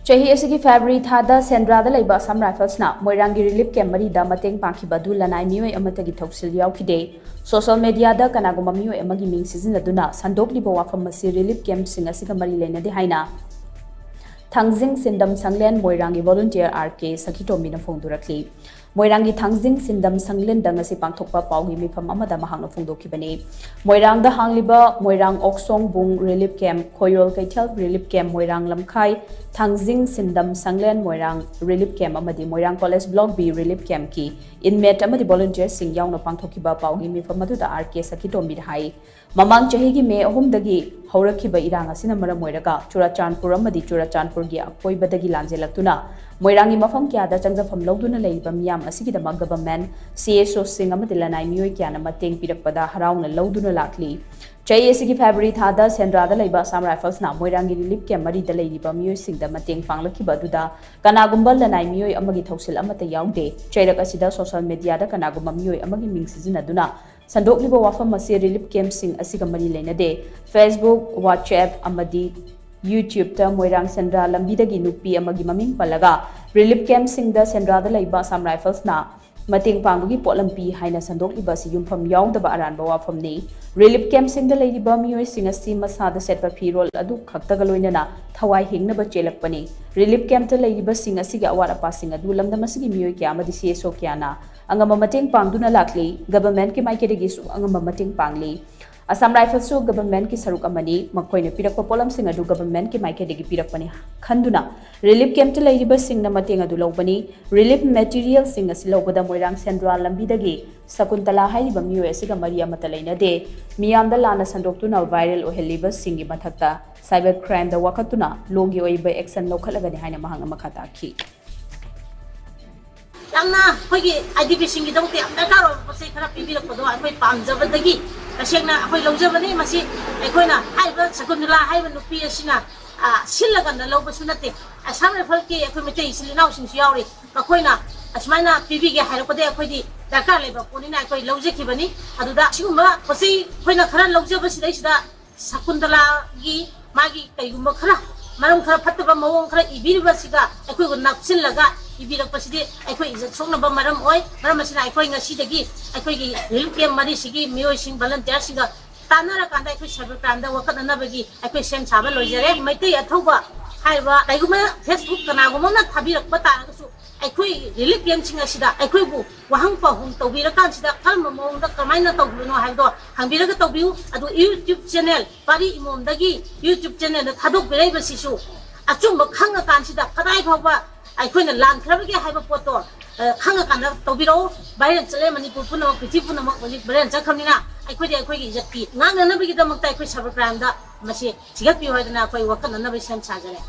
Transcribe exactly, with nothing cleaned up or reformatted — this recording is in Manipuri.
ꯆꯍꯤ ꯑꯁꯤꯒꯤ ꯐꯦꯕ꯭ꯔꯨꯋꯥꯔꯤ ꯊꯥꯗ ꯁꯦꯟꯗ꯭ꯔꯥꯗ ꯂꯩꯕ ꯑꯁꯥꯝ ꯔꯥꯏꯐꯜꯁꯅ ꯃꯣꯏꯔꯥꯡꯒꯤ ꯔꯤꯂꯤꯐ ꯀꯦꯝꯞ ꯃꯔꯤꯗ ꯃꯇꯦꯡ ꯄꯥꯡꯈꯤꯕ ꯑꯗꯨ ꯂꯅꯥꯏ ꯃꯤꯑꯣꯏ ꯑꯃꯠꯇꯒꯤ ꯊꯧꯁꯤꯜ ꯌꯥꯎꯈꯤꯗꯦ꯫ ꯁꯣꯁꯤꯌꯦꯜ ꯃꯤꯗꯤꯌꯥꯗ ꯀꯅꯥꯒꯨꯝꯕ ꯃꯤꯑꯣꯏ ꯑꯃꯒꯤ ꯃꯤꯡ ꯁꯤꯖꯤꯟꯅꯗꯨꯅ ꯁꯟꯗꯣꯛꯂꯤꯕ ꯋꯥꯐꯝ ꯑꯁꯤ ꯔꯤꯂꯤꯐ ꯀꯦꯝꯞꯁꯤꯡ ꯑꯁꯤꯒ ꯃꯔꯤ ꯂꯩꯅꯗꯦ ꯍꯥꯏꯅ ꯊꯥꯡꯖꯤꯡ ꯁꯤꯟꯗꯝ ꯁꯪꯂꯦꯟ ꯃꯣꯏꯔꯥꯡꯒꯤ ꯚꯣꯂꯨꯟꯇꯤꯌꯔ ꯑꯥꯔ ꯀꯦ ꯁꯈꯤꯇꯣꯝꯕꯤꯅ ꯐꯣꯡꯗꯣꯔꯛꯂꯤ꯫ ꯃꯣꯏꯔꯥꯡꯒꯤ ꯊꯥꯡꯖꯤꯡ ꯁꯤꯟꯗꯝ ꯁꯪꯂꯦꯟꯗ ꯉꯁꯤ ꯄꯥꯡꯊꯣꯛꯄ ꯄꯥꯎꯒꯤ ꯃꯤꯐꯝ ꯑꯃꯗ ꯃꯍꯥꯛꯅ ꯐꯣꯡꯗꯣꯛꯈꯤꯕꯅꯤ꯫ ꯃꯣꯏꯔꯥꯡꯗ ꯍꯥꯡꯂꯤꯕ ꯃꯣꯏꯔꯥꯡ ꯑꯣꯛꯁꯣꯡꯕꯨꯡ ꯔꯤꯂꯤꯐ ꯀꯦꯝꯞ, ꯈꯣꯏꯔꯣꯜ ꯀꯩꯊꯦꯜ ꯔꯤꯂꯤꯐ ꯀꯦꯝꯞ, ꯃꯣꯏꯔꯥꯡ ꯂꯝꯈꯥꯏ ꯊꯥꯡꯖꯤꯡ ꯁꯤꯟꯗꯝ ꯁꯪꯂꯦꯟ ꯃꯣꯏꯔꯥꯡ ꯔꯤꯂꯤꯐ ꯀꯦꯝꯞ ꯑꯃꯗꯤ ꯃꯣꯏꯔꯥꯡ ꯀꯣꯂꯦꯖ ꯕ꯭ꯂꯣꯛ ꯕꯤ ꯔꯤꯂꯤꯐ ꯀꯦꯝꯞꯀꯤ ꯏꯟꯃꯦꯠ ꯑꯃꯗꯤ ꯚꯣꯂꯨꯟꯇꯤꯌꯔꯁꯤꯡ ꯌꯥꯎꯅ ꯄꯥꯡꯊꯣꯛꯈꯤꯕ ꯄꯥꯎꯒꯤ ꯃꯤꯐꯝ ꯑꯗꯨꯗ ꯑꯥꯔ ꯀꯦ ꯁꯈꯤꯇꯣꯝꯕꯤꯅ ꯍꯥꯏ, ꯃꯃꯥꯡ ꯆꯍꯤꯒꯤ ꯃꯦ ꯑꯍꯨꯝꯗꯒꯤ ꯍꯧꯔꯛꯈꯤꯕ ꯏꯔꯥꯡ ꯑꯁꯤꯅ ꯃꯔꯝ ꯑꯣꯏꯔꯒ ꯆꯨꯔꯥꯆꯥꯟꯄꯨꯔ ꯑꯃꯗꯤ ꯆꯨꯔꯥꯆꯥꯟꯄꯨꯔꯒꯤ ꯑꯀꯣꯏꯕꯗꯒꯤ ꯂꯥꯟꯖꯦꯜꯂꯛꯇꯨꯅ ꯃꯣꯏꯔꯥꯡꯒꯤ ꯃꯐꯝ ꯀꯌꯥꯗ ꯆꯪꯖꯐꯝ ꯂꯧꯗꯨꯅ ꯂꯩꯔꯤꯕ ꯃꯤꯌꯥꯝ ꯑꯁꯤꯒꯤꯗꯃꯛ ꯒꯚꯔꯟꯃꯦꯟꯠ, ꯁꯤ ꯑꯦꯁ ꯑꯣꯁꯤꯡ ꯑꯃꯗꯤ ꯂꯅꯥꯏ ꯃꯤꯑꯣꯏ ꯀꯌꯥꯅ ꯃꯇꯦꯡ ꯄꯤꯔꯛꯄꯗ ꯍꯔꯥꯎꯅ ꯂꯧꯗꯨꯅ ꯂꯥꯛꯂꯤ꯫ ꯆꯍꯤ ꯑꯁꯤꯒꯤ ꯐꯦꯕ꯭ꯔꯨꯋꯥꯔꯤ ꯊꯥꯗ ꯁꯦꯟꯗ꯭ꯔꯥꯗ ꯂꯩꯕ ꯑꯁꯥꯝ ꯔꯥꯏꯐꯜꯁꯅ ꯃꯣꯏꯔꯥꯡꯒꯤ ꯔꯤꯂꯤꯐ ꯀꯦꯝꯞ ꯃꯔꯤꯗ ꯂꯩꯔꯤꯕ ꯃꯤꯑꯣꯏꯁꯤꯡꯗ ꯃꯇꯦꯡ ꯄꯥꯡꯂꯛꯈꯤꯕ ꯑꯗꯨꯗ ꯀꯅꯥꯒꯨꯝꯕ ꯂꯅꯥꯏ ꯃꯤꯑꯣꯏ ꯑꯃꯒꯤ ꯊꯧꯁꯤꯜ ꯑꯃꯠꯇ ꯌꯥꯎꯗꯦ꯫ ꯆꯩꯔꯛ ꯑꯁꯤꯗ ꯁꯣꯁꯤꯌꯦꯜ ꯃꯤꯗꯤꯌꯥꯗ ꯀꯅꯥꯒꯨꯝꯕ ꯃꯤꯑꯣꯏ ꯑꯃꯒꯤ ꯃꯤꯡ ꯁꯤꯖꯤꯟꯅꯗꯨꯅ ꯁꯟꯗꯣꯛꯂꯤꯕ ꯋꯥꯐꯝ ꯑꯁꯤ ꯔꯤꯂꯤꯐ ꯀꯦꯝꯞꯁꯤꯡ ꯑꯁꯤꯒ ꯃꯔꯤ ꯂꯩꯅꯗꯦ꯫ ꯐꯦꯁꯕꯨꯛ, ꯋꯥꯆꯦꯞ ꯑꯃꯗꯤ ꯌꯨꯇ꯭ꯌꯨꯕꯇ ꯃꯣꯏꯔꯥꯡ ꯁꯦꯟꯗ꯭ꯔꯥ ꯂꯝꯕꯤꯗꯒꯤ ꯅꯨꯄꯤ ꯑꯃꯒꯤ ꯃꯃꯤꯡ ꯄꯜꯂꯒ ꯔꯤꯂꯤꯐ ꯀꯦꯝꯞꯁꯤꯡꯗ ꯁꯦꯟꯗ꯭ꯔꯥꯗ ꯂꯩꯕ ꯑꯁꯥꯝ ꯔꯥꯏꯐꯜꯁꯅ ꯃꯇꯦꯡ ꯄꯥꯡꯕꯒꯤ ꯄꯣꯠꯂꯝ ꯄꯤ ꯍꯥꯏꯅ ꯁꯟꯗꯣꯛꯂꯤꯕ ꯑꯁꯤ ꯌꯨꯝꯐꯝ ꯌꯥꯎꯗꯕ ꯑꯔꯥꯟꯕ ꯋꯥꯐꯝꯅꯤ꯫ ꯔꯤꯂꯤꯐ ꯀꯦꯝꯞꯁꯤꯡꯗ ꯂꯩꯔꯤꯕ ꯃꯤꯑꯣꯏꯁꯤꯡ ꯑꯁꯤ ꯃꯁꯥꯗ ꯁꯦꯠꯄ ꯐꯤꯔꯣꯜ ꯑꯗꯨ ꯈꯛꯇꯒ ꯂꯣꯏꯅꯅ ꯊꯋꯥꯏ ꯍꯤꯡꯅꯕ ꯆꯦꯜꯂꯛꯄꯅꯤ꯫ ꯔꯤꯂꯤꯐ ꯀꯦꯝꯞꯇ ꯂꯩꯔꯤꯕꯁꯤꯡ ꯑꯁꯤꯒꯤ ꯑꯋꯥꯠ ꯑꯄꯥꯁꯤꯡ ꯑꯗꯨ ꯂꯝꯗꯝ ꯑꯁꯤꯒꯤ ꯃꯤꯑꯣꯏ ꯀꯌꯥ ꯑꯃꯗꯤ ꯁꯤ ꯑꯦꯁ ꯑꯣ ꯀꯌꯥꯅ ꯑꯉꯝꯕ ꯃꯇꯦꯡ ꯄꯥꯡꯗꯨꯅ ꯂꯥꯛꯂꯤ꯫ ꯒꯚꯔꯟꯃꯦꯟꯠꯀꯤ ꯃꯥꯏꯀꯩꯗꯒꯤꯁꯨ ꯑꯉꯝꯕ ꯃꯇꯦꯡ ꯄꯥꯡꯂꯤ꯫ ꯑꯁꯥꯝ ꯔꯥꯏꯐꯜꯁꯨ ꯒꯚꯔꯟꯃꯦꯟꯠꯀꯤ ꯁꯔꯨꯛ ꯑꯃꯅꯤ꯫ ꯃꯈꯣꯏꯅ ꯄꯤꯔꯛꯄ ꯄꯣꯠꯂꯝꯁꯤꯡ ꯑꯗꯨ ꯒꯚꯔꯟꯃꯦꯟꯠꯀꯤ ꯃꯥꯏꯀꯩꯗꯒꯤ ꯄꯤꯔꯛꯄꯅꯤ ꯈꯟꯗꯨꯅ ꯔꯤꯂꯤꯐ ꯀꯦꯝꯞꯇ ꯂꯩꯔꯤꯕꯁꯤꯡꯅ ꯃꯇꯦꯡ ꯑꯗꯨ ꯂꯧꯕꯅꯤ꯫ ꯔꯤꯂꯤꯐ ꯃꯦꯇꯤꯔꯤꯌꯦꯜꯁꯤꯡ ꯑꯁꯤ ꯂꯧꯕꯗ ꯃꯣꯏꯔꯥꯡ ꯁꯦꯟꯗ꯭ꯔꯥ ꯂꯝꯕꯤꯗꯒꯤ ꯁꯀꯨꯟꯇꯂꯥ ꯍꯥꯏꯔꯤꯕ ꯃꯤꯑꯣꯏ ꯑꯁꯤꯒ ꯃꯔꯤ ꯑꯃꯠꯇ ꯂꯩꯅꯗꯦ꯫ ꯃꯤꯌꯥꯝꯗ ꯂꯥꯟꯅ ꯁꯟꯗꯣꯛꯇꯨꯅ ꯚꯥꯏꯔꯦꯜ ꯑꯣꯏꯍꯜꯂꯤꯕꯁꯤꯡꯒꯤ ꯃꯊꯛꯇ ꯁꯥꯏꯕꯔ ꯀ꯭ꯔꯥꯏꯝꯗ ꯋꯥꯀꯠꯇꯨꯅ ꯂꯣꯒꯤ ꯑꯣꯏꯕ ꯑꯦꯛꯁꯟ ꯂꯧꯈꯠꯂꯒꯅꯤ ꯍꯥꯏꯅ ꯃꯍꯥꯛꯅ ꯃꯈꯥ ꯇꯥꯈꯤ꯫ ꯌꯥꯝꯅ ꯑꯩꯈꯣꯏꯒꯤ ꯑꯥꯏ ꯗꯤ ꯕꯤꯁꯤꯡꯒꯤꯗꯃꯛꯇ ꯌꯥꯝ ꯗꯔꯀꯥꯔ ꯑꯣꯏꯕ ꯄꯣꯠ ꯆꯩ ꯈꯔ ꯄꯤꯕꯤꯔꯛꯄꯗꯣ ꯑꯩꯈꯣꯏ ꯄꯥꯝꯖꯕꯗꯒꯤ ꯇꯁꯦꯡꯅ ꯑꯩꯈꯣꯏ ꯂꯧꯖꯕꯅꯤ꯫ ꯃꯁꯤ ꯑꯩꯈꯣꯏꯅ ꯍꯥꯏꯔꯤꯕ ꯁꯀꯨꯟꯗꯨꯂꯥ ꯍꯥꯏꯔꯤꯕ ꯅꯨꯄꯤ ꯑꯁꯤꯅ, ꯑ, ꯁꯤꯜꯂꯒ ꯂꯧꯕꯁꯨ ꯅꯠꯇꯦ꯫ ꯑꯁꯥꯝ ꯔꯥꯏꯐꯜꯒꯤ ꯑꯩꯈꯣꯏ ꯃꯩꯇꯩ ꯏꯆꯤꯜ ꯏꯅꯥꯎꯁꯤꯡꯁꯨ ꯌꯥꯎꯔꯤ꯫ ꯃꯈꯣꯏꯅ ꯑꯁꯨꯃꯥꯏꯅ ꯄꯤꯕꯤꯒꯦ ꯍꯥꯏꯔꯛꯄꯗꯒꯤ ꯑꯩꯈꯣꯏꯗꯤ ꯗꯔꯀꯥꯔ ꯂꯩꯕ ꯄꯣꯠꯅꯤꯅ ꯑꯩꯈꯣꯏ ꯂꯧꯖꯈꯤꯕꯅꯤ꯫ ꯑꯗꯨꯗ ꯁꯤꯒꯨꯝꯕ ꯄꯣꯠ ꯆꯩ ꯑꯩꯈꯣꯏꯅ ꯈꯔ ꯂꯧꯖꯕꯁꯤꯗꯩꯁꯤꯗ ꯁꯀꯨꯟꯗꯂꯥꯒꯤ ꯃꯥꯒꯤ ꯀꯩꯒꯨꯝꯕ ꯈꯔ ꯃꯔꯝ ꯈꯔ ꯐꯠꯇꯕ ꯃꯑꯣꯡ ꯈꯔ ꯏꯕꯤꯔꯤꯕꯁꯤꯒ ꯑꯩꯈꯣꯏꯕꯨ ꯅꯞꯁꯤꯜꯂꯒ ꯏꯕꯤꯔꯛꯄꯁꯤꯗꯤ ꯑꯩꯈꯣꯏ ꯏꯖꯠ ꯁꯣꯛꯅꯕ ꯃꯔꯝ ꯑꯣꯏ꯫ ꯃꯔꯝ ꯑꯁꯤꯅ ꯑꯩꯈꯣꯏ ꯉꯁꯤꯗꯒꯤ ꯑꯩꯈꯣꯏꯒꯤ ꯔꯤꯂꯤꯐ ꯀꯦꯝ ꯃꯔꯤꯁꯤꯒꯤ ꯃꯤꯑꯣꯏꯁꯤꯡ, ꯚꯣꯂꯟꯇꯤꯌꯔꯁꯤꯡꯒ ꯇꯥꯟꯅꯔꯀꯥꯟꯗ ꯑꯩꯈꯣꯏ ꯁꯥꯏꯕꯔ ꯀ꯭ꯔꯥꯏꯝꯗ ꯋꯥꯀꯠꯅꯅꯕꯒꯤ ꯑꯩꯈꯣꯏ ꯁꯦꯝ ꯁꯥꯕ ꯂꯣꯏꯖꯔꯦ꯫ ꯃꯩꯇꯩ ꯑꯊꯧꯕ ꯍꯥꯏꯔꯤꯕ ꯀꯩꯒꯨꯝꯕ ꯐꯦꯁꯕꯨꯛ ꯀꯅꯥꯒꯨꯝꯕ ꯑꯃꯅ ꯊꯥꯕꯤꯔꯛꯄ ꯇꯥꯔꯒꯁꯨ ꯑꯩꯈꯣꯏ ꯔꯤꯂꯤꯐ ꯀꯦꯝꯁꯤꯡ ꯑꯁꯤꯗ ꯑꯩꯈꯣꯏꯕꯨ ꯋꯥꯍꯪ ꯄꯥꯎꯍꯪ ꯇꯧꯕꯤꯔꯀꯥꯟꯁꯤꯗ ꯀꯔꯝꯕ ꯃꯑꯣꯡꯗ ꯀꯃꯥꯏꯅ ꯇꯧꯕꯅꯣ ꯍꯥꯏꯕꯗꯣ ꯍꯪꯕꯤꯔꯒ ꯇꯧꯕꯤꯌꯨ꯫ ꯑꯗꯨ YouTube ꯆꯦꯅꯦꯜ ꯄꯥꯔꯤ ꯏꯃꯣꯝꯗꯒꯤ YouTube ꯆꯦꯅꯦꯜꯗ ꯊꯥꯗꯣꯛꯄꯤꯔꯛꯏꯕꯁꯤꯁꯨ ꯑꯆꯨꯝꯕ ꯈꯪꯉꯀꯥꯟꯁꯤꯗ ꯀꯗꯥꯏ ꯐꯥꯎꯕ ꯑꯩꯈꯣꯏꯅ ꯂꯥꯟꯈ꯭ꯔꯕꯒꯦ ꯍꯥꯏꯕ ꯄꯣꯠꯇꯣ, ꯑ, ꯈꯪꯉꯀꯥꯟꯗ ꯇꯧꯕꯤꯔꯛꯎ꯫ ꯚꯥꯏꯔꯦꯜ ꯆꯠꯂꯦ, ꯃꯅꯤꯄꯨꯔ ꯄꯨꯝꯅꯃꯛ, ꯄ꯭ꯔꯤꯊꯤꯕꯤ ꯄꯨꯝꯅꯃꯛ ꯍꯧꯖꯤꯛ ꯚꯥꯏꯔꯦꯜ ꯆꯠꯈ꯭ꯔꯕꯅꯤꯅ ꯑꯩꯈꯣꯏꯗꯤ ꯑꯩꯈꯣꯏꯒꯤ ꯏꯖꯠꯀꯤ ꯉꯥꯛꯅꯅꯕꯒꯤꯗꯃꯛꯇ ꯑꯩꯈꯣꯏ ꯁꯥꯏꯕꯔ ꯀ꯭ꯔꯥꯏꯝꯗ ꯃꯁꯤ ꯊꯤꯒꯠꯄꯤꯌꯨ ꯍꯥꯏꯗꯅ ꯑꯩꯈꯣꯏ ꯋꯥꯀꯠꯅꯅꯕ ꯁꯦꯝ ꯁꯥꯖꯔꯦ꯫